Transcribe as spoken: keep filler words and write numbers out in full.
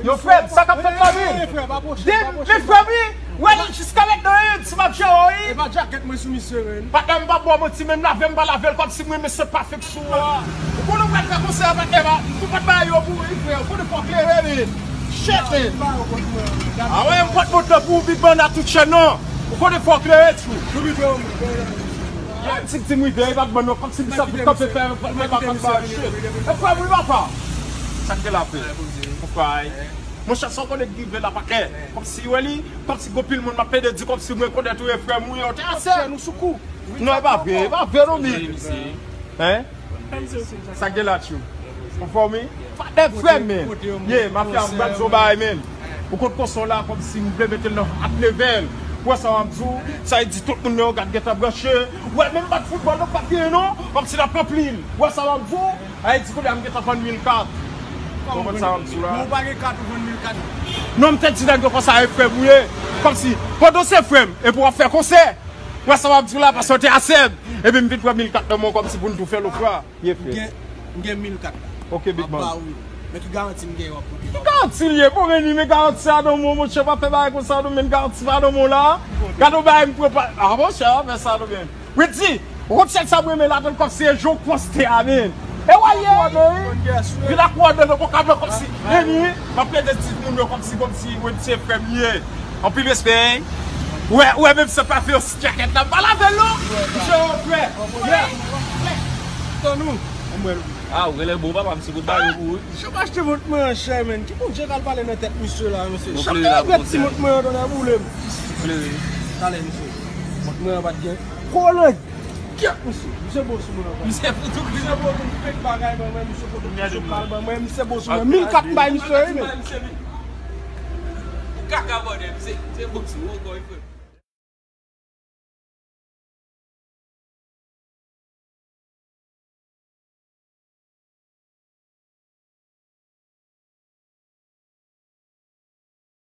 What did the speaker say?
Yo, frè m, sa k ap fèt la, men? Di m, men frè m, wi. Wè, li jiska mentnan, wi, si m ap jere w, wi. E pa djakèt mwen sou misye, men. Patnè, m p ap ba w manti, men m lave, m pa lave l kòmsi mwen, men se pa fèk sou a. Ou konnen w pral fè konsè a, patnè, pa, m tou pa t bay yo pou wi, frè. Ou konnen fò klere, men. Shit, men. A wè, m pot mont lan pou ou, Big Banda tout chèn, non. Ou konnen fò klere, tjou. Yon ti, ti m rive, e pa t ban non, kòmsi m sa pou kanpe fè, fè pa kanpe ba shit. E frè m, wi, papa. Sa k te la, frè? Monchè, sa w konnen k rive la, patnè. Kòmsi, wè li, kòmsi gon pil moun m ap pede di, kòmsi mwen konnen tou, e frè m, wi, yo te asè. Nou sou kou. Non, e pa vre, e pa vre, non, mi. Hein? Sa k gen la, tjou? Ou fò mi? Patnè, frè m, men. Ye, mafya, m pral di w bagay, men. Ou konn konsè w la, kòmsi m vle mete l nan at level. Ou wè sa w ap di w? Sa vle di tout moun nan yo gad gentan branche. Ou wè, menm bat foutbòl, nou pa t genyen, non. Kòmsi n ap ranpli l. Ou wè sa w ap di w? Sa vle di kounye a m gentan vann mil kat. Ou konprann sa w ap di w la? Ou pa gen kat, ou vann mil kat. Non, m te di nèg yo konsa, e frè m ou ye. Kòmsi, pandan w se frè m, epi w ap fè konsè. Ou wè sa w ap di w la, paske w te asè m. Epi m vin pran mil kat nan men w kòmsi pou n tou fè lofra. Ye, frè. M gen, m gen mil kat la. Ok, Big Man. M ap ba ou yo. Men ki garanti m gen w ap pote? Ki garanti l ye? Bon, men li, men garanti sa nan men w, monchè, pa fè bagay konsa, non, men garanti pa nan men w la. Gade yon bagay m pran pa, a, monchè, pa fè sa, non, men. Wi, di, ou konn sèl sa m renmen ladan l kòmsi e jan w poste a, men. E w a ye, wi. Vin ak kòdon nan bò kab la kòmsi. Eni, m ap plede di moun yo kòmsi, kòmsi, wi, se frè m ye. Anpil respè, hein. Ou wè, ou wè, menm sa pa fè yon ti djakèt la, m pa lave l non. Misye, frè. Yeah. Tann ou. Anmwèl. Ah, ou genlè bon, papa, m sou kout ba yo pou ou. Jan m achte mont mwen an chè, men. Ki Bondye k al pale nan tèt misye la, mesye? Chak lè l ap ti mont mwen an, tonnè boule m. Talè, mesye. Mont mwen an pa t gen. Kolan. Kèt, misye. Misye bon sou mwen ankò. Misye foutou. Misye bon pou fèk bagay ban mwen, misye foutou pou sou kal ban mwen, misye bon sou mwen. Mil kat m bay misye, wi, men. Ou kaka bòdè, misye, misye bon sou mwen ankò, wi, frè.